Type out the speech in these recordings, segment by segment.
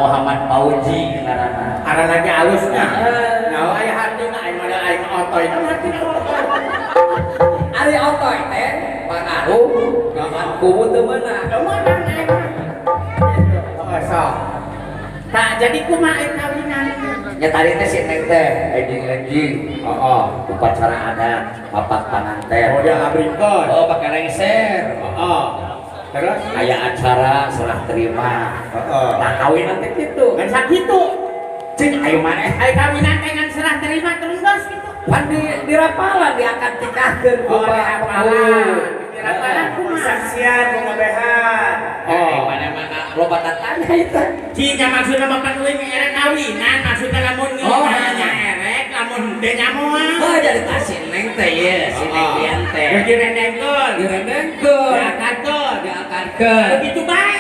Muhammad Fauzi ngaranna. Ngaran lagi alusnya. Heeh. Nah, aya hartina aing mah, aing otoy kan hartina otoy. Ari otoy teh pangaruh kuwu teu meunang. Teu meunang aing mah. Oh, sok. Tak jadi kumaha aing kawinan? Nya tadi teh si Neng teh enjing-enjing. Heeh. Upacara adat papak panganten. Oh, dia ngabrikeun. Oh, pakai lengser. Heeh. Terus Aya acara serah terima. Heeh. Nah, kawinan teh kitu. Ngan sakitu. Cing ayo maneh. Ai kawinan teh ngan serah terima terus geus kitu. Pan di dirapalan diakad nikahkeun ku Oh, Pak dirapalan. Dirapalan kumaha? Saksian pengabehan. Oh, mana-mana loba tatanya itu. Cing maksudna mah pan euy erek kawinan, maksudna lamun Oh. nya erek, lamun henteu nya moal. Oh, jadi tas si Neng teh ye, si Neng Dian teh. Geus direndengkeun. Direndengkeun, Diakadkeun. diakadkeun. Begitu bae.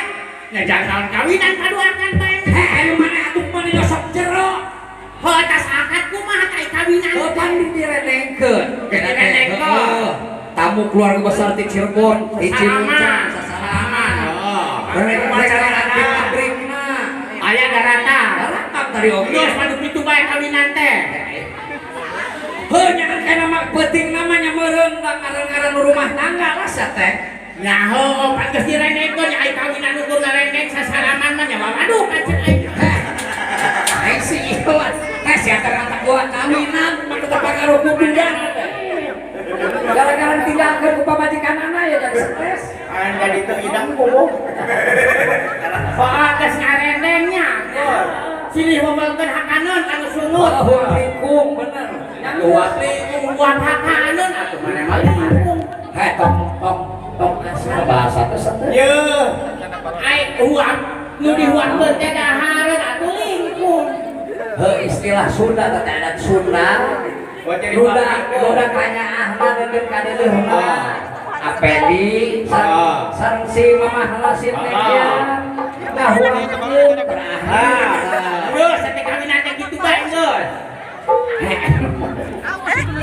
Nya jangan kawinan paduakan bae. Heh, ayo mana atuh mana nyosok jero. Heuh, atas akad kumaha teh kawinan? Oh, pan direndengkeun. Direndengkeun. Heeh. Tamu keluarga besar di Cirebon, di Ciruncang, Sasalaman. sasalaman. Oh. Rek di pabrikna. Aya daratan. Daratan tadi oge. Geus padu kitu bae kawinan teh. Heuh, nya kan nama penting namanya meureun da ngaran-ngaran rumah tangga lah sia teh. Nyaho, pan geus direndengkeun nya ai kawinan ukur ngarendeng sasalaman mah nya waduh kacen aing. Heh. Aing si ieu teh sia teh kata gua kawinan mah teu pangaruh ku duda. Gara-gara ditinggalkeun ku pamajikanana ya jadi stres. Aing jadi teu idang kubu. Oh, geus ngarendengnya. Silih ngomongkeun hakaneun anu sungut. Oh, huang lingkung bener. Yang Luat lingkung buat hakaneun atuh maneh mah lingkung. Heh, tong tong tong asal bahasa teh sete. Ye. Ai huang nu dihuangkeun teh dahareun atuh lingkung. Heuh, istilah Sunda teh adat Sunda. Oh, jadi Duda pabrik. Duda kanyaahna deukeut ka deuleuhna. Apendi Ah. sareng si mamahna si Neng Dian. Nah, huang lingkung terakhir. Geus teh kawinan teh kitu bae geus.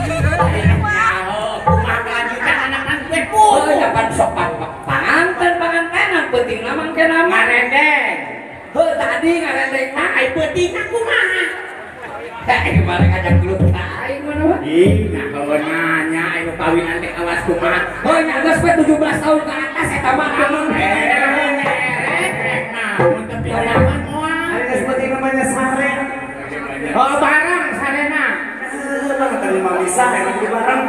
Nyaho, kumaha kelanjutan anak kan gue Oh, puguh. ya pan sok panganten pangantenan penting nama ke nama. Ngarendeng. Heuh, tadi ngarendeng mah. Ai peutingna kumaha? Heh, gimana ngajak gelut ka aing mana mah? Ih, nyaho nanya ai nu kawinan teh awas kumaha. Oh, nya geus we 17 tahun ke atas eta mah amun. Erek mah mun teu pinawan moal. Ada seperti namanya sare. Oh, barang sarena. Bang terima bisa enak di barang.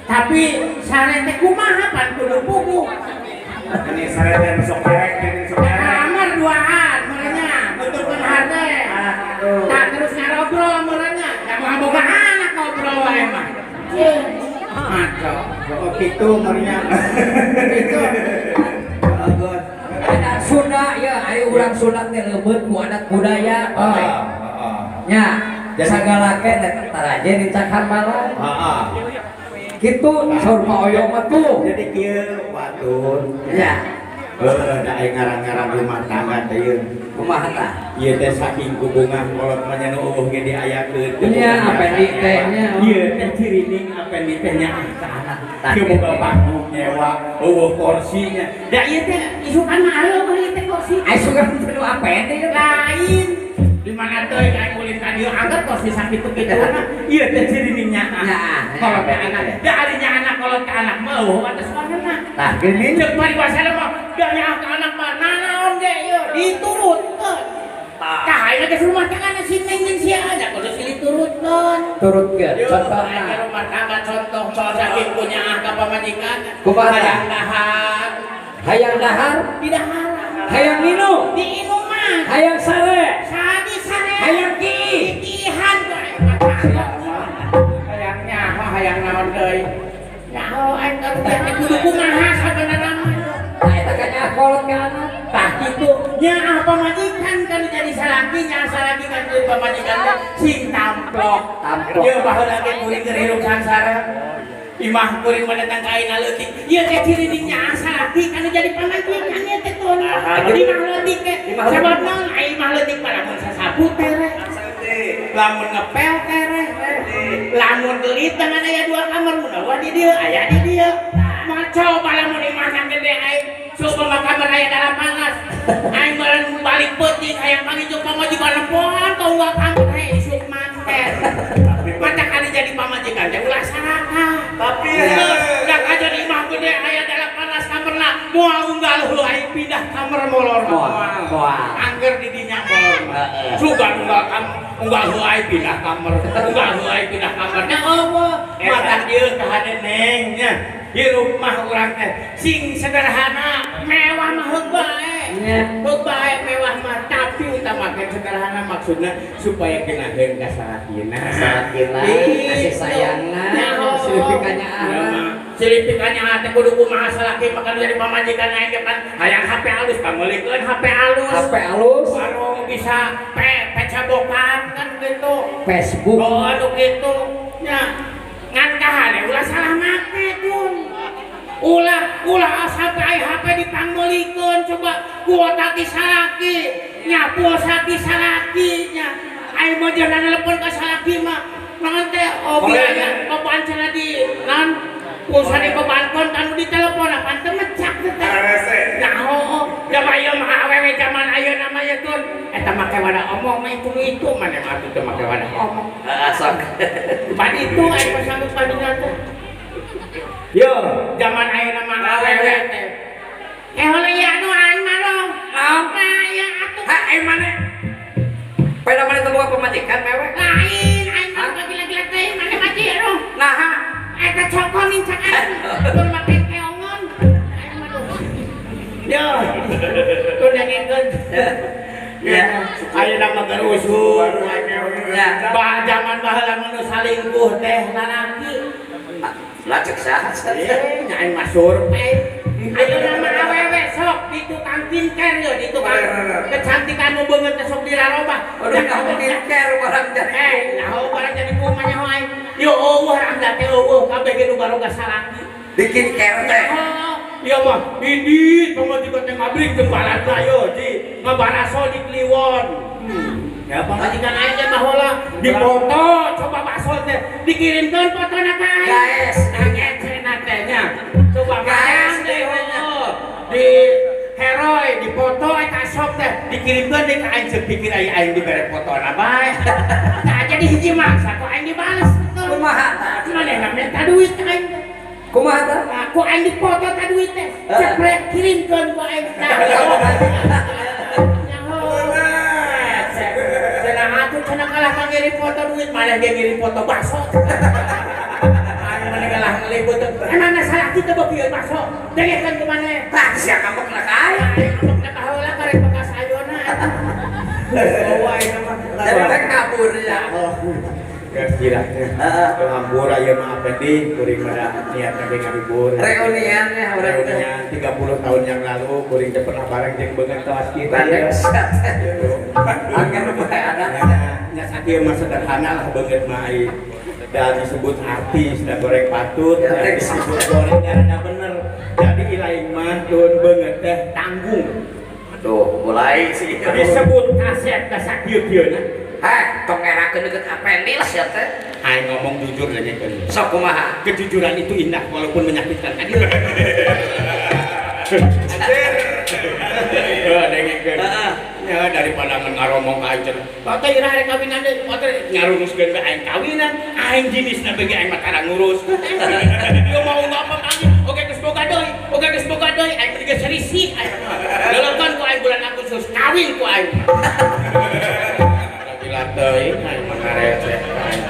Tapi sare teh kumaha pan kudu puguh. Ini sare teh sok erek, ini sok erek. Kamar duaan merenya nuturkeun harde. Aduh. Tak terus ngarobrol merenya. Da moal boga anak ngobrol wae mah. Maco. Oh gitu merenya. Gitu. Bagus. Adat Sunda ya, ayo urang Sunda teh leubeut ku adat budaya. Ah, ah. Nya, sagala ke teh taraje dicakar malam. Ah, ah. Kitu saur Pak Oyong mah tuh. Jadi kieu batur. Ya, Heuh, da aing ngarang-ngarang rumah tangga teh ieu. Kumaha tah? Ieu teh saking kubungan kolot mah nya nu eueuh ge diayakeun. Nya, apendi teh nya. Ieu teh cirining apendi teh nya ka anak. Tah, Kieu gitu. Boga panggung nyewa, eueuh korsinya. Da ieu teh isukan mah areuh ieu teh kursi. Ai sugan teh nu apendi kan. Lain. Di mana teuing aing ulin ka dieu angger kursi sakitu-kitu. Ieu teh cirining nyaah. Nyaah. Kolot ka anak. Da ari nya anak kolot ka anak mah eueuh atas warna. Tah geuning. Ceuk paribasana mah da nyaah ka anak mah nanaon ge ieu diturutkeun. Tah ayeuna geus rumah tangga si Neng jeung sia aja kudu silih turutkeun. Turutkeun. Contohna Contohna. Rumah tangga contoh soal saking punya ka pamajikan. Kumaha tah? Hayang dahar, Hayang dahar, di daharan. Hayang minum, Diinuman. Hayang sare, Sadi sare. Hayang kiih. Itihan hayang nyaho hayang naon deui. Nyaho aing teh kudu kumaha sabenerna mah. Nah, eta kan nyaah kolot ka anak. Tah kitu nyaah pamajikan kan jadi salaki nyaah salaki kan jadi pamajikan teh sing tamplok. Tamplok. Ieu baheula ge kuring keur hirup sangsara. Imah kuring mah datang ka ayeuna leutik. Ieu teh ciri di nyaah salaki kan jadi pamajikan ieu teh tuh. Imah leutik teh. Imah leutik. Sabab naon ai imah leutik mah lamun sasapu tereh. Lamun ngepel tereh. Lamun gelit dengan aya dua kamar mun eueuh di dieu aya di dieu. Mah coba lamun imahna gede aing. Coba mah kamar aya 18. Aing meureun balik peuting hayang panggil jeung pamajikan lempoan ka unggal kamar he isuk manten. Mata kali jadi pamajikan teh ulah sarakah. Tapi da kajian imah gede aya 18 kamarna moal unggal heuh aing pindah kamar molor Moal, moal. Angger di dinya molor mah. Sugan unggal kamar, unggal heuh aing pindah kamar, unggal heuh aing pindah kamar. Nah eueuh, mata ieu kahade neng nya. Hirup mah urang teh sing sederhana, mewah mah heug bae. Nya. Heug bae mewah mah, tapi utamakeun sederhana maksudna supaya geunaheun ka salakina. Salakina, kasih sayangna, silipikanya ah. Silipikanya teh kudu kumaha salaki mah jadi pamajikan aing ge pan hayang HP alus pangmeulikeun HP alus. HP alus, Baru bisa pecabokan kan gitu. Facebook. Oh anu kitu nya. Ngan kahade ulah salah make tun. Ulah ulah sampai aya HP dipangmeulikeun coba kuota ti salaki nya pulsa ti salaki nya. Aya mah jangan telepon ka salaki mah naon teh oh biaya beban cenah di naon pulsa di bebankeun kan di telepon apaan teh mecak teh. Arese. Nah oh da mah ieu mah awewe zaman ayeuna mah ye tun eta make wadah omong mah itu maneh mah atuh teu make wadah omong. Heeh sok. Pan itu aya mah sanggup padinya teh. Yo, zaman ayeuna mah awewe teh. Eh heula ieu anu aing mah dong. Naon? Nah, ieu atuh. Ha aing maneh. Peda maneh teu boga pamajikan mewek. Lain aing mah gila-gila teh maneh mah ieu dong. Naha? Eta cokon nincakan. Tun make keongon. Aing mah duh. Yo. Tun dengekeun. Ya. Ayeuna mah keur usum. Ya. Bah zaman baheula mah nu salingkuh teh lalaki. Lah cek saha? Eh, nya aing mah survei. Ayeuna mah awewe sok di tukang skincare ye, di tukang kecantikan nu beungeut teh sok dirarobah. Udah kamu skincare barang jadi. Eh, nyaho barang jadi kumaha nyaho aing. Yo eueuh rangga teh eueuh kabeh ge nu baroga salaki. Bikin care teh. Ieu mah indit pamajikan teh ngabrik jeung balanja yo ji, ngabaraso di Kliwon. Ya pamajikan aing teh baheula dipoto coba bakso teh dikirimkeun fotona ka aing. Gaes. Nah ngecena teh nya. Coba Gaes bayang deh heuh. Di heroi dipoto eta sok teh dikirimkeun deui ka aing ceuk pikir aya aing dibere fotona bae. Tah jadi hiji maksa ku aing dibales. Kumaha tah? Manehna minta duit ka aing teh. Kumaha tah? Nah, ku aing dipoto ta duit teh. Ceprek kirimkeun ku aing tah. Nyaho. Cenah atuh cenah kalah ka ngirim foto duit maneh ge ngirim foto bakso. Aing maneh kalah ngelibut. Emangna salah kitu beuki ieu bakso. Dengekeun ku maneh. Tah sia ngambek na ka aing. Aing ngambek na baheula karek bekas ayona. Oh aing mah. Jadi teh kabur ya. Geus gila. Heeh. Hampura ieu mah Apendi kuring mah niatna ge ngahibur. Reunian ya urang teh. Reunian 30 tahun yang lalu kuring teh pernah bareng jeung beungeut kelas kita. Bandeng. Angger bae ada. Nya sakieu mah sederhana lah beungeut mah ai. Dan disebut artis da goreng patut, Ya, da thanks. disebut goreng da bener. Jadi ilaing mah tun beungeut teh tanggung. Aduh, mulai sih. Disebut kaset da sakieu-kieuna. Heh, tong ngerakeun deukeut Apendi lah sia teh. Aing ngomong jujur dengekeun. Sok kumaha? Kejujuran itu indah walaupun menyakitkan. Aduh. Heeh, dengekeun. Heeh. Ya daripada ngaromong ka aing cenah. Bata ira rek kawinan deui, bata ngaruruskeun bae aing kawinan, aing jinisna bege aing mah tara ngurus. Ieu mau ngomong anjing, oge geus boga deui, oge geus boga deui, aing mah geus risih aing mah. Leuleukkeun ku aing bulan Agustus kawin ku aing. Gila teuing aing mah ngareceh aing.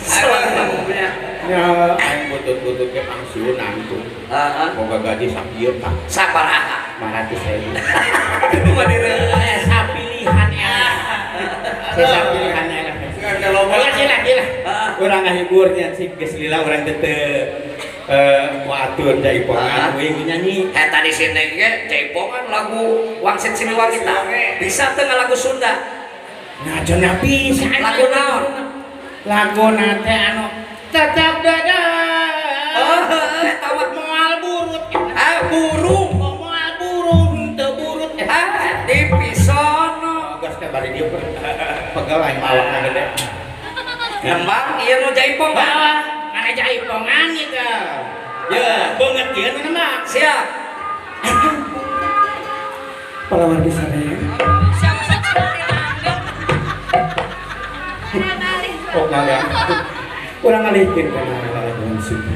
Salah ngomongnya. Ya, aing butut-butut ke pangsiunan tuh. Heeh. Boga gaji sakieu tah Sabaraha? 500.000. Itu mah direuleuh. Sapilihan ya. Sapilihan ya. Lah gila gila. Urang ngahibur nya sih geus lila urang teh teu watur jaipongan uing nyanyi. Eh tadi sini ge jaipongan lagu Wangsit Siliwangi tah. Bisa teu lagu Sunda? Nah cenah bisa. Lagu naon? Lagu nate anu tetap dada. Oh, eta mah moal burut. Ah, burung. Moal burung teu burut. Ah, di pisono. Geus teh bari dieu pegel aing mah awakna gede. Nembang ieu nu jaipong Pak. Mana jaipongan ieu. Ya, beungeut ieu nu nembang. Siap. Palawan di sana ya. Oh, maga. Urang ngalihkeun kana lalaguan Sunda.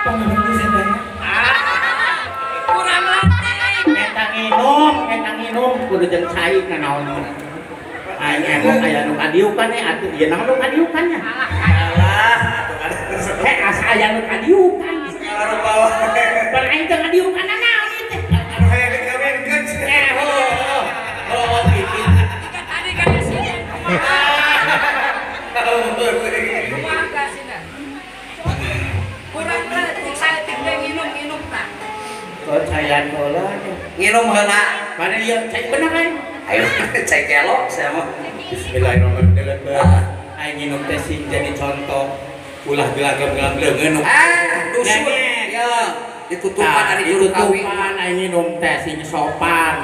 Palawan di sana ya. Kurang latih. Eta nginum kudu jeung cai nanaon. Aing emok aya nu kadiukan atuh ieu naon nu kadiukan nya. Alah, heh asa aya nu kadiukan. Bar aing teh ngadiukan naon ieu teh. Hayang dikawinkeun. Eh ho. Oh gitu. Ikan tadi kan sini. Kumaha ka sina? Kurang latih saeutik teh nginum-nginum tah. Oh cayan heula. Nginum heula. Mana ieu cai bener aing. Ayo cai kelok saya mah. Bismillahirrahmanirrahim. Aing nginum teh sing jadi contoh ulah gelagam-gelam leungeun. Ah, dusun. Ya, ditutupan ari juru kawin. Ditutupan aing nginum teh sing sopan.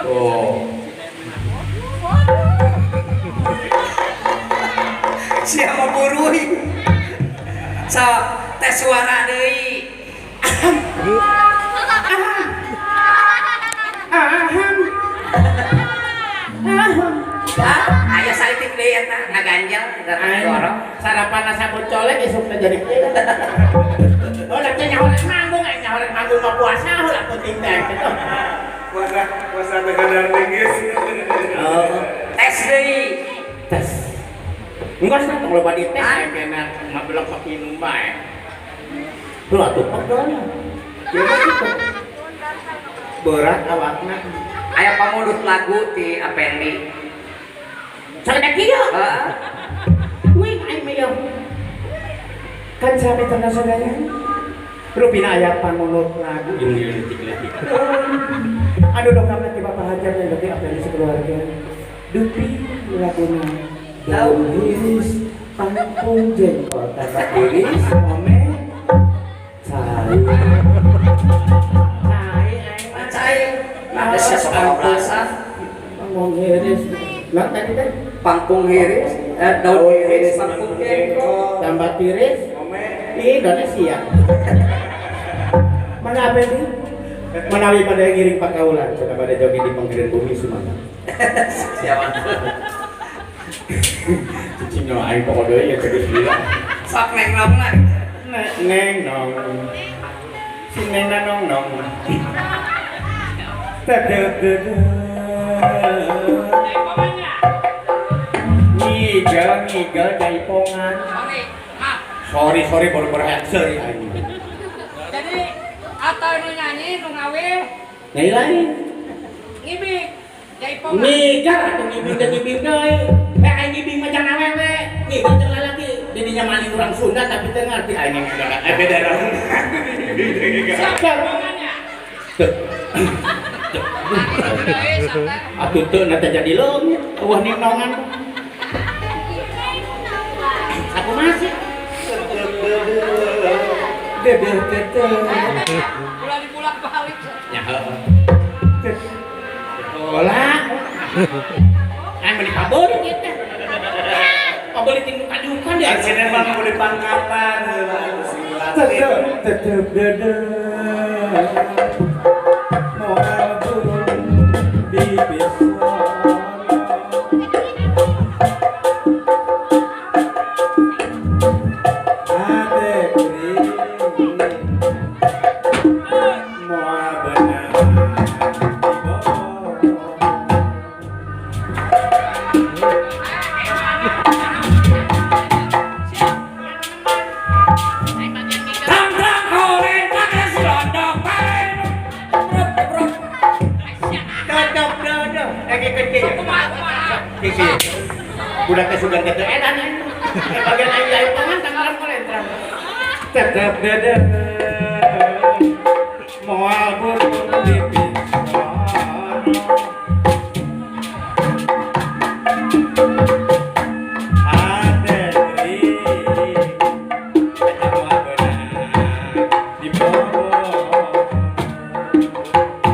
Tuh. Siapa buruy? So, tes suara deui. Aham. Aham. Ah, aya saeutik deui eta ngaganjel datang dorong. Sarapan sabun colek isuk teh jadi kieu. Oh, da teh nyaho rek manggung, aing nyaho rek manggung mah puasa heula penting teh gitu. Puasa puasa teh kadar geus. Oh, Tes deui. tes. Enggak sih, tong loba dites aing kena ngabelok sok minum bae. Lu atuh pegelnya. Ieu mah kitu. Berat awakna. Aya pamundut lagu ti Apendi. Sakedak kieu. Heeh. Wih, aing mah ieu. Kan sami internasionalnya. Rupina aya pamundut lagu jeung leutik-leutik. Aduh dongkapna ti Bapak Hajar dan berarti Apendi sekeluarga. Dupi laguna daun hiris pangkung jengkol tambah iris ome cai. Cai aing mah Cai. Ada sia sok bablasan. Pangkung hiris. Lah tadi teh Pangkung hiris, daun hiris, pangkung jengkol. tambah tiris Ome di Indonesia. Mana apa ini? Menawi pada ngiring pakaulan, cenah pada joget di panggilan bumi Sumatera. Siapa? Cicing no aing pokok deui ya geus lila. Sok neng nong lah. Neng nong. Si neng nong nong. Tetep dedeh. Ngigel ngigel jaipongan. Sorry, maaf. Sorry sorry baru berhasil aing. Jadi atau nu nyanyi nu ngawe Nyanyi lain. ngibik jaipongan. Ngigel atuh ngibing teh ngibing deui. Eh aing ngibing mah jangan awewe. Ngigel jeung lalaki. Didinya maling urang Sunda tapi teu ngarti aing ngigel. Eh beda dong. Siap jaipongannya. Teu. Atuh teu na teh jadi leungit. Eueuh ninongan. Aku masih. Dedeh teteh. Ulah dibulak balik. Ya heeh. Olah. Aing meuli pabeulit ieu teh. Pabeulit ting nu kadiukan deh. Akhirnya mah boleh pangkatan. Tetep tetep dedeh. Moal burung bibir ade kuring moal beunang Tang-tang kolentang si londok bae. Brot brot. Dodok dodok. Eh kecil. Kumaha kumaha. Kecil. Budak teh sugan teh edan aing. Eh bagian aing jaipongan tanggalan kolentrang. Tetep dedeh moal burung bibir ade kuring moal beunang dibobo.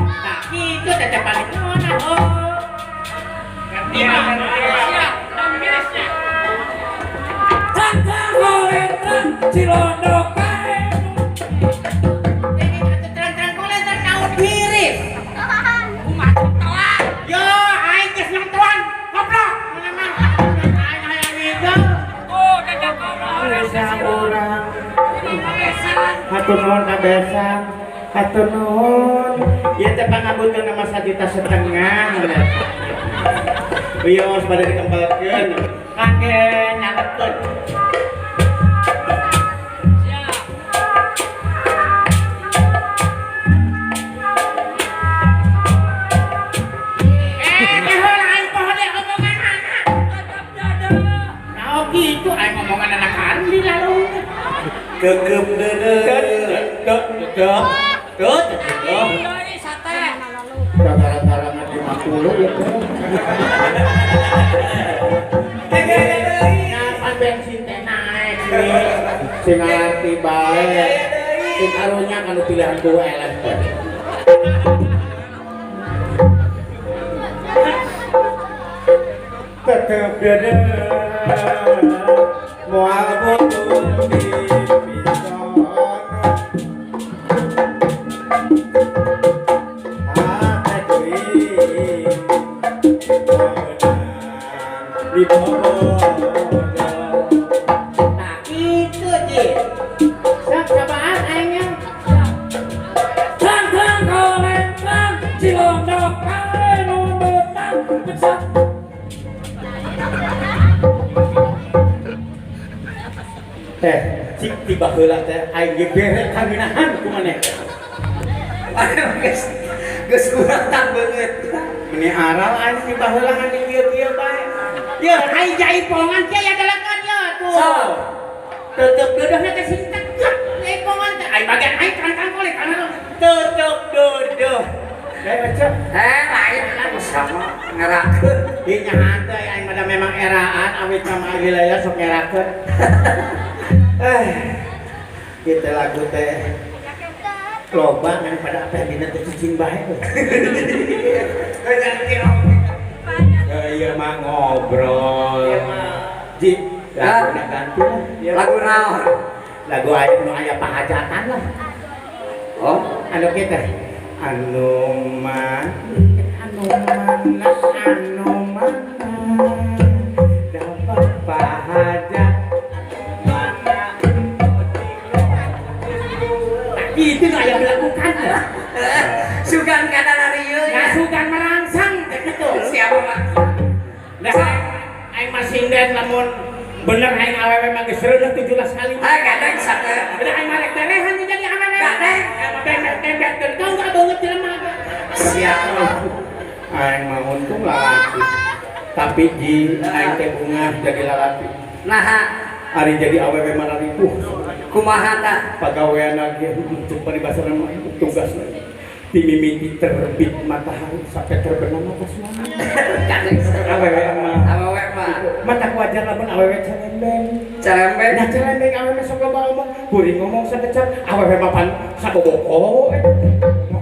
Nah, kitu teh paling nona oh. Siap, daun hirisnya. Tang-tang kolentang si londok bae. Ini atuh terang-terang kolentrang daun Hatur nuhun ka besan. Hatur nuhun. Ieu teh pangabuteun mah 1,5 juta. Wios pada dikempelkeun. Kangge nyaletkeun. Siap. Heula aing poho deh omongan anak. Tetap dada. Nah, gitu aing omongan anak Arli lalu. Kekep deudeuh. Teu teu teu teu. Deui sate. Gara-gara 50 ya teh. Nah, bensin teh naik nih. Sing ngarti bae. Sing karunya kanu pilihan gue eleh teh. Tetep deudeuh. Moal butuh pipisono. Hate geuring di bobodo. Nah, itu Ji. Sok cobaan aingnya. Tang tang kolentang cilondok kalenundutan besar. Teh, cik tiba heula teh aing ge bere kangeunahan ku maneh. Geus geus kurang beungeut. Meni aral aing tiba heula ngan kieu-kieu bae. Ya, aing jaipongan teh ya dalakan ya tuh. Sok. Tetep deudeuhna teh sing tegak jaipongan teh. Aing bagian aing kantang kolek kana. Tetep deudeuh. Lain macam. Lain kan sama ngerakeun. Ieu nyahan teh aing mah memang eraan awit sama Agi Laila sok ngerakeun. Kita lagu teh loba ngan pada apa dina teh cicing bae. Ieu mah ngobrol. Ji, laguna ganti lah. Lagu naon? Lagu aya nu aya pahajatan lah. Oh, anu kieu teh. Anu mana anu mana anu mana dapat pahajat mana. Itu nu aya melakukan. Sugan kana larieu ya. Sugan merangsang gitu. Siapa mah? Nah, aing mah sinden lamun bener aing awewe mah geus reudeuh 17 kali. Ah, gadeng sate. Bener aing mah rek berehan jadi awewe. Gadeng. Bembek-bembek kau enggak banget jelema. Siap. Aing mah untung lalaki. Tapi ji aing teh bungah jadi lalaki. Naha ari jadi awewe mah ripuh. Kumaha tah? Pagawean lagi untuk paribasana mah tugas lagi. Timimiti terbit matahari sampai terbenam matahari. Awewe mah. Awewe mah. Mata wajar lamun awewe celembeng. Celembeng. Nah celembeng awewe sok loba omong, kuring ngomong sakecap, awewe mah pan saboboko.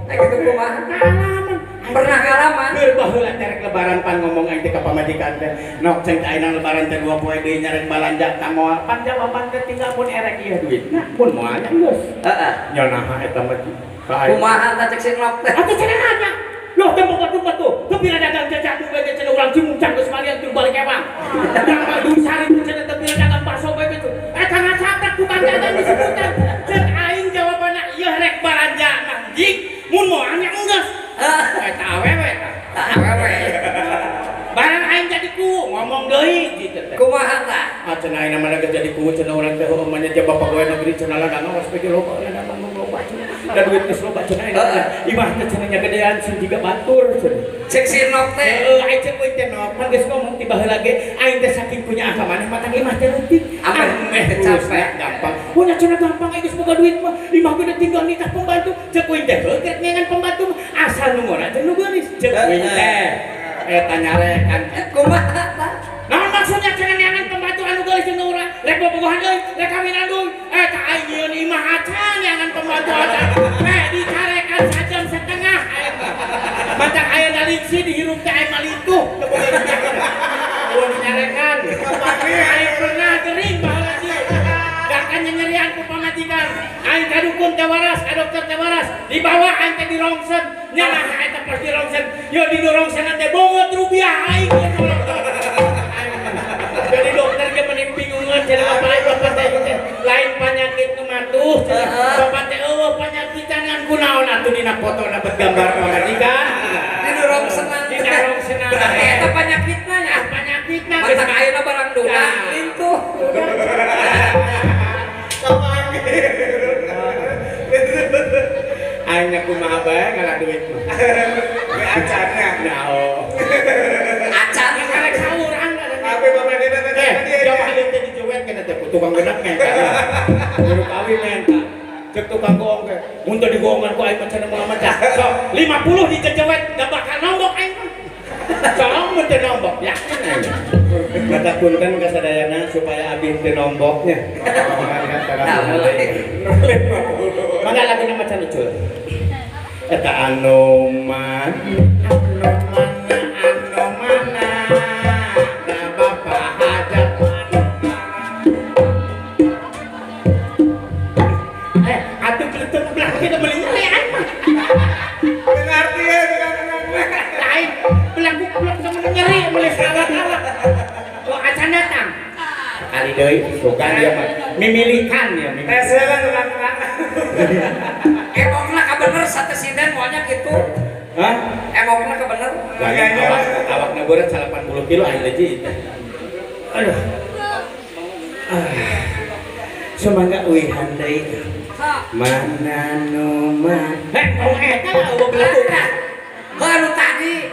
Nah kitu kumaha? Ngalaman. Pernah ngalaman? Keur baheula teh rek lebaran pan ngomong aing teh ka pamajikan teh. Nok ceng teh ayeuna lebaran teh 2 poe deui nyarek balanja ka moal. Pan jawaban teh tinggal mun erek ieu duitna mun moal nya geus. Heeh. Nya naha eta mah. Kumaha tah cek si Nok teh? Atuh cenah nanya. Loh teh boga tuh batu. Teu pira dagang jajak bae ge cenah urang Cimuncang geus malian teu balik ewang. Urang mah Sari teu cenah teu pira dagang bakso bae kitu. Eta ngacaprak tukang dagang disebutan. Cek aing jawabanna ieu rek balanja mah jik mun moal nya enggeus. Eta awewe tah. Awewe. Barang aing jadi ku ngomong deui kitu teh. Kumaha tah? Ah cenah aing mah geus jadi ku cenah urang teh heueuh mah nya bapak gawe negeri cenah ladang awas bae loba ladang loba cenah. Da duit geus loba cenah aing. Imah teh cenah nya gedean sing jiga batur cenah. Cek si Nok teh. Heueuh aing cek euy teh Nok pan geus ngomong ti baheula ge aing teh saking punya akal maneh matang imah teh leutik. Ameh capek gampang. Punya cenah gampang aing geus boga duit mah. Imah gede tinggal nikah pembantu. Cek euy teh heueuh rek ngengan pembantu asal nu ngora jeung nu geulis. Cek euy teh. Eta nyarekan kumaha tah? Naon maksudnya cenah neangan pembantu anu geulis jeung urang? Rek bobogohan deui, rek kawinan deui. Eta aing nyieun imah acan neangan pembantu acan. Dicarekan sajam setengah aing mah. Matak aya naliksi dihirup teh aing mah lintuh teu boga minyak. Eueuh nyarekan. Aing pernah gering baheula sih. Bahkan nyerian ku pamajikan. Aing ka dukun teh waras, ka dokter teh waras, dibawa aing teh di rongsen. Nyalah eta pas di rongsen, yo di rongsen teh bongot rupiah aing. Jadi dokter ge meni bingungan cenah bapak bapak teh lain penyakit nu matuh cenah. Bapak teh atuh dina foto dapet gambar pamajikan. Didorong senang. Didorong senang. Berarti eta panyakitna nya. Panyakitna. Matak ayeuna barang duda lintuh. Aing kumaha bae ngalah duit mah. We acanna. Nah, oh. Acan karek saurang. Ape bapak dena teh dia. Coba ieu teh dicuet kana teh tukang genep menta. Baru kawin menta. Cek tukang goong teh. Mun teu digoongan ku aing mah cenah moal mecah. Sok 50 dicecewet da bakal nombok aing mah. Sok mun teu nombok yakin aing. Kata punten ka sadayana supaya abdi teu nomboknya. Mangga laguna macan ucul. Eta anu mana anu mana da bapa hajat atuh keuteung belah kita meuli nyeri aing mah. Ngarti ya lain belah goblok sama nyeri meuli sawat-awat. Oh acan datang. Kali deui sugan dia mah mimilikan ya. Tes heula tukang. Emokna ka bener satesinden moalnya kitu. Hah? Emokna ka bener. Awakna berat 80 kilo aing leuji. Aduh. Sumangga uihan deui. Mana nu mah. Heh, tong eta lah eueuh beletuk. Heuh anu tadi.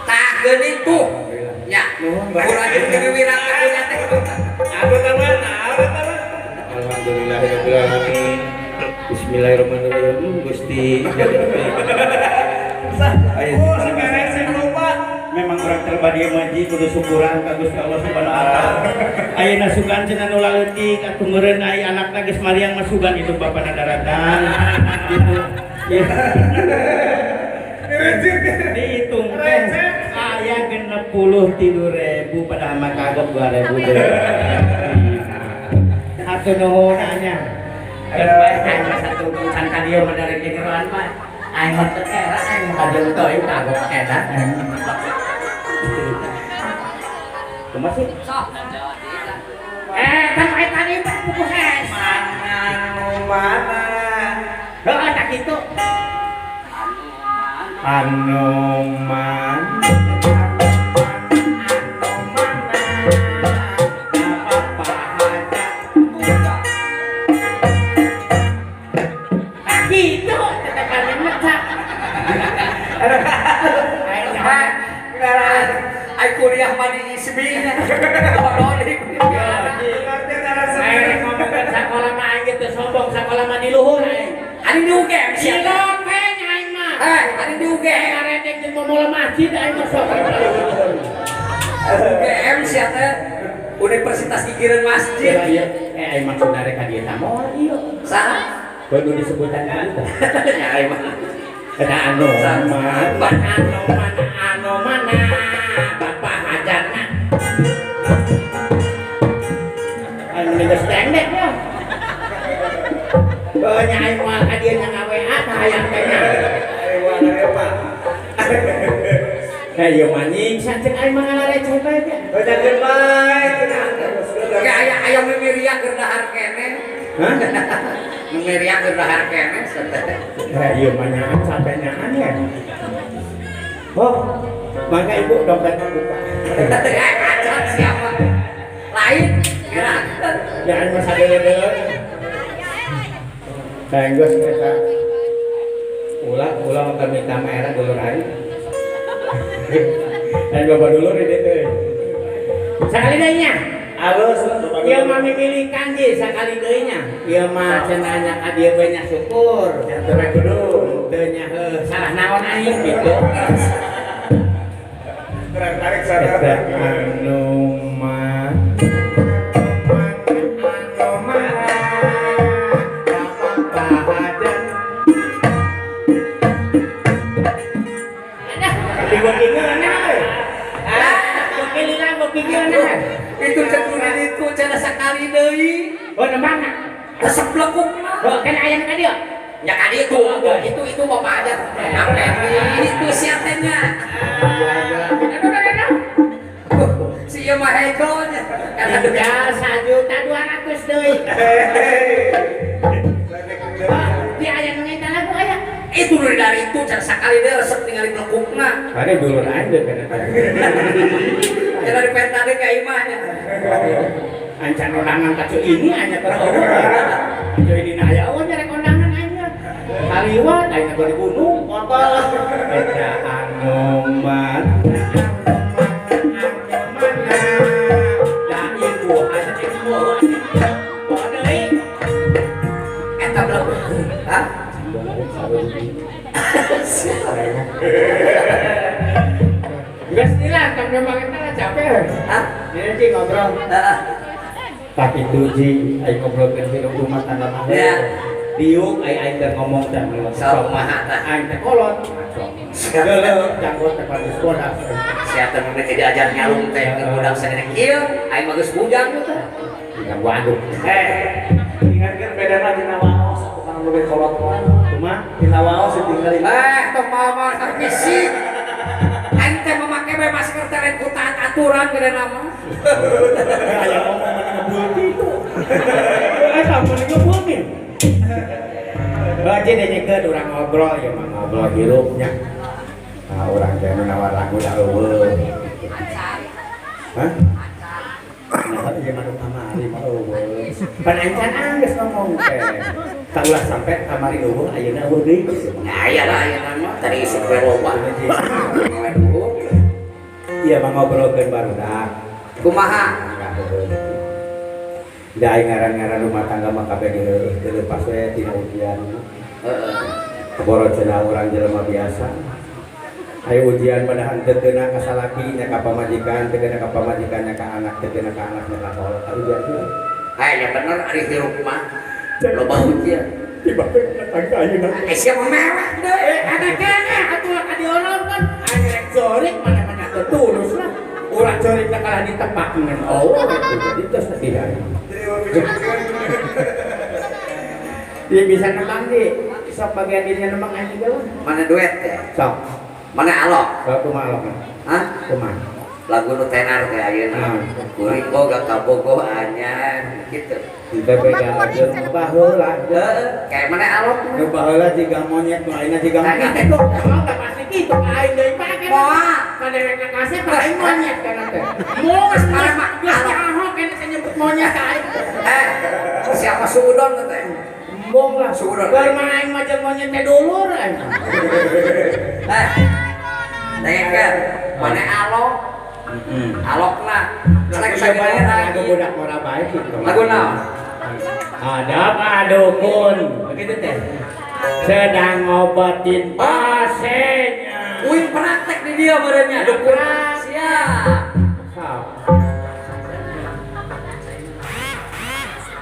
Tah geuning tuh. Nya. Urang jeung diwiwirang ka teh. Aduh teman, aduh teman. Alhamdulillahirabbil alamin. Bismillahirrahmanirrahim. Gusti. Oh, sekarang lupa. Memang orang terbadi maji kudu syukuran ka Gusti Allah Subhanahu wa taala. Ayeuna sugan cenah nu laleutik atuh meureun ai anakna geus mariang mah sugan itu bapana daratan. Gitu. Dihitung teh aya 63.000 padahal mah kagok 2.000 deui. Atuh nuhun nya. Aing mah satu can ka dieu mah dari jeroan mah. Aing mah teu era aing mah kajeun teuing kagok edan. Kumaha sih? Sok. Tah eta tadi mah buku hes. Mana mana. Heuh tak kitu. Anu mana gitu tetepan mecak. Ai kuliah mah di ISBI. Aing ngomongkeun sakola mah aing teu sombong, sakola mah di luhur aing. Ari di UGM sia. Silopeng aing mah. Ari di UGM. Ngaredeg jeung momola masjid aing mah sok. UGM sia teh Universitas Gigireun Masjid. Iya, aing maksudna rek ka dieu tah moal ieu. Saha? Kudu disebutan ka dieu. Nya aing mah. Eta anu mana anu mana anu mana bapak hajatna. Aing geus pendek ya. Heuh nya aing moal ka dieu nya nga-WA ka hayang teh nya. Aing moal ka dieu mah. Eh ieu mah nyiksa cek aing mah ngareceh bae nya. Heuh cakeun bae cenah. Ge aya aya mimiria keur dahar keneh. Hah? Mimiria keur dahar keneh sateh. Nah, ieu mah nyaan sampe nyaan ya. Oh, maka ibu dompetnya buka. Acan siapa? Lain gerak. Ya aing mah sadeuleu-deuleu. Kayak geus eta. Ulah ulah mah minta mah era dulur aing. Lain bapak dulur di dieu teh. Sakali deui nya. Alus ieu mah mimilikan ji sakali deui nya. Ieu mah cenah nya ka dieu bae nya syukur. Nya teu kudu teu nya heuh salah naon aing gitu. Kurang tarik sana. Eta anu mah anu mana bapak hajat. Itu ceturin itu cenah sakali deui. Oh, nembangna. Resep lekukna. Oh, kan aya ka dieu. Ya ka dieu tuh, itu bapak aja. Itu sia teh nya. Si ieu mah hego nya. Tinggal 1.200.000 deui. Di aya nu ngeta lagu aya. Itu Itu dari itu cara sakali deh resep ningali melekukna. Ada dulur aing deh kana. Cara dipenta deui ka imahnya. Ancan undangan ka ini anya keur eueuh. Ceu ini na aya eueuh nyarek undangan aing. Kaliwat aing teh di gunung kontol. Eta anu mana? Da ibu ada cek semua. Bawa deui. Eta belum. Hah? Geus lah, tong memang eta lah capek. Hah? Ini sih ngobrol. Heeh. Tak itu ji, aing ngobrolkeun hirup rumah tangga mah. Ya. Diuk aing aing teh ngomong teh Sok kumaha tah? Aing teh kolot. Geuleuh janggot teh panis bodas. Sia teh mun teh diajar nyalung teh keur budak sagede kieu, aing mah geus bujang teh. Tinggal waduk. Ingatkeun bedana dina waos bukan lebih kolot mah. Kumaha? Dina waos ditinggalin. Tong mawa fisik. Aing teh memakai bae masker teh lain ku taat aturan gede nama. Aya ngomong mana ngebul kitu. Eta mun ngebul nih. Baca denyekeun urang ngobrol ya mah ngobrol hirupnya. Nah, urang teh nu nawar lagu da eueuh. Hah? Nah, ieu mah nu kamari mah eueuh. Pan encan geus ngomong teh. Tah ulah sampe kamari eueuh ayeuna eueuh deui. Nah, aya lah ayeuna mah tadi isuk we loba. Ieu mah ngobrolkeun barudak. Kumaha? Da aing ngaran-ngaran rumah tangga mah kabeh dileupas we tina ujian. Heeh. Keboro cenah urang jelema biasa. Ayo ujian pada henteu teuna ka salaki nya ka pamajikan, teu keuna ka pamajikan nya ka anak, teu keuna ka anak nya ka kolot. Ujian kieu. Aya nya bener ari hirup mah. Loba ujian. Tiba tiba tangga ayeuna. Sia mah mewek deui. Ada keneh atuh ka diolongkeun. Aing rek jorik mana-mana teu tulus lah. Urang jorik teh kalah ditepak ngan eueuh jadi terus sedih aing. Dia bisa nembang di sok bagian dirinya nembang aing juga lah. Mana duet teh? Sok. Mana alok? Sok kumaha alok? Hah? Kumaha? Lagu nu tenar teh ayeuna. Kuring boga kabogoh anyar gitu. Kita beda jeung baheula. Heeh, kayak mana alok? Nu baheula jiga monyet, nu ayeuna jiga monyet. Itu tah pasti kitu ka aing deui pake. Moal. Ka dewek kasep aing monyet kana teh. Moal geus geus nyaho kana teh nyebut monyet ka aing. Siapa suudon teh? Embung lah suudon. Keur mah aing mah jeung monyet teh dulur aing. Dengekeun, mana alok? Alokna. Selek sagede lagu budak mora bae kitu. Lagu naon? Ada Pak Dukun, begitu teh. Sedang ngobatin pasiennya. Uing praktek di dia barenya. Dukun siap.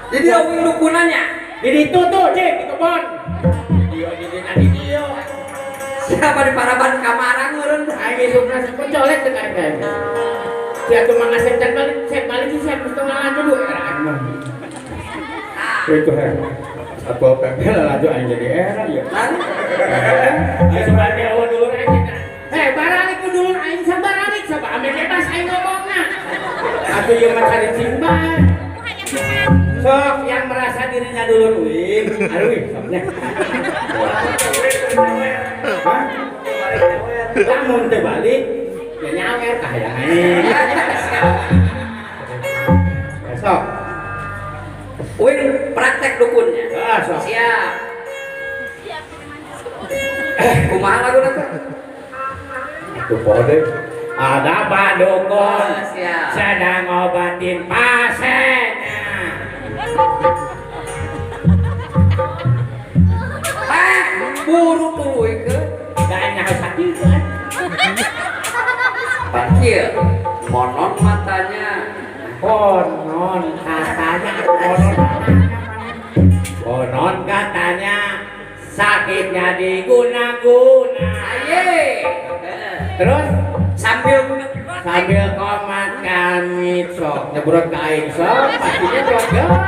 Di dia uing dukunannya. Di ditu tuh, Cik, di kebon. Dia di dina di dia. Siapa di paraban kamarang meureun. Aing isukna sepencolet teh kayak. Sia tuh mang asep can balik, siap balik sih siap mesti ngalaju du era aing mah. Itu he. Satpol PP lalajo aing jadi era ya. Aing sebagai eueuh dulur aing cenah. Heh, baralik ku dulur aing sabaralik sabab ame bebas aing ngomongna. Atuh ieu mah cari cing bae. Sok yang merasa dirinya dulur uing, aduh soknya. Hah? Lamun teu balik, ya nyawer ka hayang aing. Sok. Uing praktek dukunnya. Ah, sok. Siap. Kumaha laguna teh? Tuh pode. Ada Pak Dukun sedang ngobatin pasiennya. Buru tuluy ke. Da nyaho sakitu kan. Pan kieu monon matanya. Konon katanya, konon katanya sakitnya diguna-guna. Aye. Terus sambil komat kami sok nyebrot ka aing sok pastinya brot geus.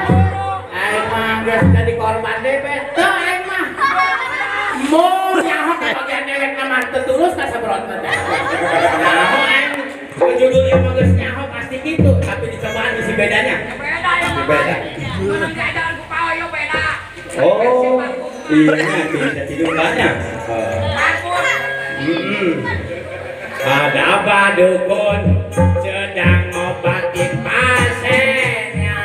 Aing mah geus jadi korban deui teu aing mah. Mo nyaho ka bagian dewek na mah teu tulus ka sabrot mah teh. Nyaho aing judul ieu mah geus nyaho pasti kitu tapi dicobaan bisi bedanya. Beda ya mah. Beda. Mun diajaran ku paoyo beda. Oh, iya, tidak tidur banyak. Ada badukun sedang ngobatin pasiennya.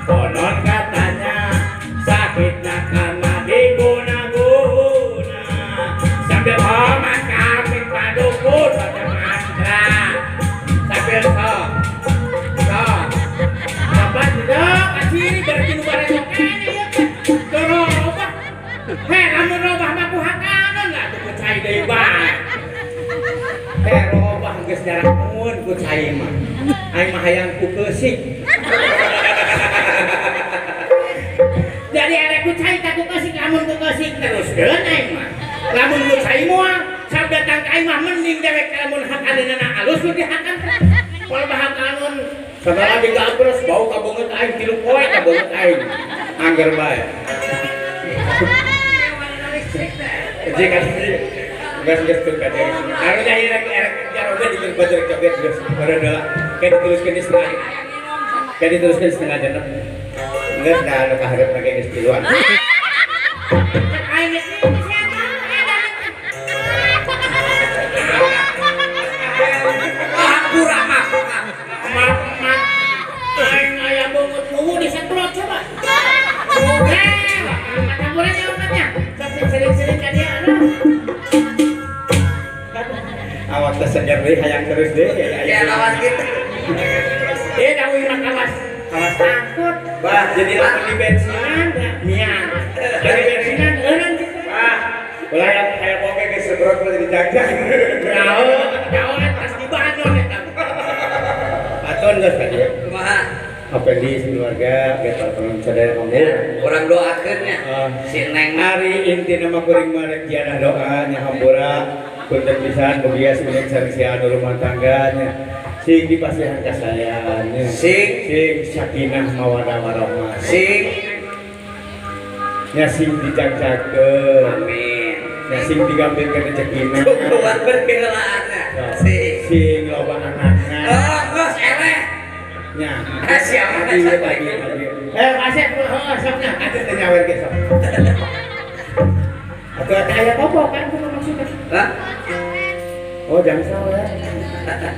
Konon katanya sakitnya karena diguna-guna. Sambil hormat kami padukun baca mantra. Sambil sok sok apa tidak kaciri berarti nu bareto kene ieu teh. Dorobah. Heh, lamun robah mah ku hakanan lah tuh ku cai deui bae. Heh, robah geus jarak mun ku cai mah. Aing mah hayang ku keusik. Jadi ada ku cai ka ku keusik, lamun ku keusik teruskeun aing mah. Lamun ku cai moal, sab datang ka aing mah mending dewek lamun hakaneunana alus nu dihakan teh. Moal bahakaneun Sagala digabres bau ka beungeut aing 3 poe ka beungeut aing. Angger bae. Jika geus tuh ka dia. Anu dah rek rek jaroge dikeun bajer joget geus bareun heula. Kayak diteruskeun di setengah. Kayak diteruskeun setengah genep. Geus da anu ka hareup lagi geus tiluan. Aing geus siapa? Hampura mah. Mak mak aing aya beungeut muhu disemprot coba. Heh, campuran ya obatnya. Sok sering-sering ka dia aduh. Awak teh seger deui hayang terus deui Ya lawan gitu. Eh, da uih mah kawas. Kawas angkut. Bah, jadi lamun di bensinan Miang. Dari bensinan eureun gitu. Bah, ulah yang hayang oge geus sebrot mah jadi jagjag. Jauh, jauh atas di Bandung eta. Aton geus tadi ya. Kumaha? Apendi keluarga, ge para penonton sadaya mangga. Urang doakeun nya. Si Neng mah. Ari intina mah kuring mah rek jianah doa nya hampura punten pisan mugia sebenarnya sareng si anu rumah tangga nya. Sing dipasihan kasayang nya. Sing sing sakinah mawaddah warahmah. Sing nya sing dijagjagkeun. Amin. Nya sing digampilkeun rezekina. Kuat berkehelaanna. Sing sing loba anakna. Oh, geus eleh. Nya. Siapa? Eh, kasep heeh sokna atuh teh nyawer ge sok. Atuh teh aya popo kan kumaha maksudna? Hah? Oh, jangan salah ya.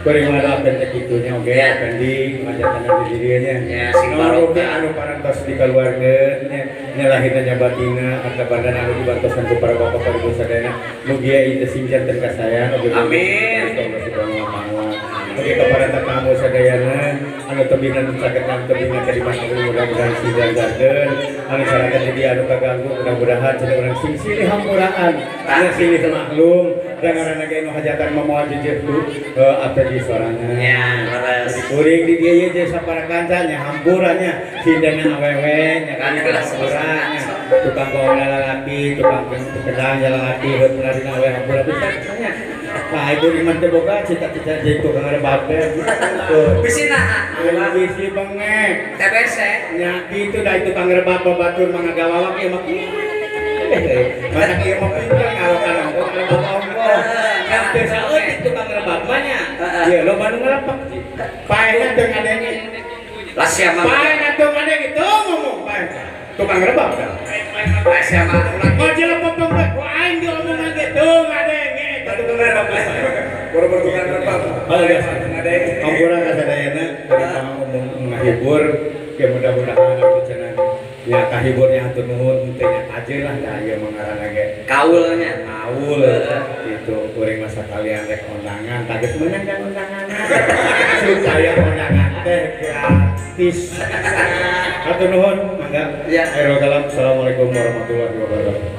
Kuring mah doakeun teh kitu nya oge Fendi ngajatan di dieu nya. Ya, sing barokah anu parantos dikaluarkeun nya nya lahirna nya batina harta bandana anu dibantosan ku para bapak para ibu sadayana. Mugia ieu teh sing janten kasayan oge. Amin. Allah Subhanahu wa taala. Oke kepada tamu sadayana anu tebina caketan tebina kadiman mudah-mudahan sing jagarkeun anu sarakan jadi anu kaganggu mudah-mudahan cenah urang sing silih hampuraan nya silih maklum da ngaranna ge nu hajatan mah moal jejeuh ku ape di sorangan nya leres kuring di dieu ye jeung sapara kanca nya hampura nya sindana awewe nya kan hampura nya tukang goong lalaki tukang kedang lalaki heup narina awewe hampura pisan nya. Nah, ibu iman teh boga cita-cita jadi tukang rebab teh. Bisi naha? Bisi bengek. TBC. Nya kitu da tukang rebab babatur mah ngagawawak ieu mah. Matak ieu mah pinter ngalokan ongkoh rebab ongkoh. Kan teu saeutik tukang rebab mah nya. Ieu loba nu ngelepak. Paehna teu ngadenge. Lah sia mah. Paehna teu ngadenge teu ngomong paeh. Tukang rebab kan. Lah sia mah ulah Moal potong bae ku aing diomongan ge teu ngadenge. Tukang rebab. Boro-boro tukang rebab. Oh iya. Hampura ka sadayana kuring umum ngahibur ya mudah-mudahan atuh cenah ya kahiburnya hatur nuhun teh nya tajir lah da ieu mah ngaranna ge. Kaulnya. Kaul gitu kuring masa kalian rek undangan tah geus meunang kan undangan. Supaya undangan teh gratis. Hatur nuhun mangga. Ya. Akhirul kalam. Assalamualaikum warahmatullahi wabarakatuh.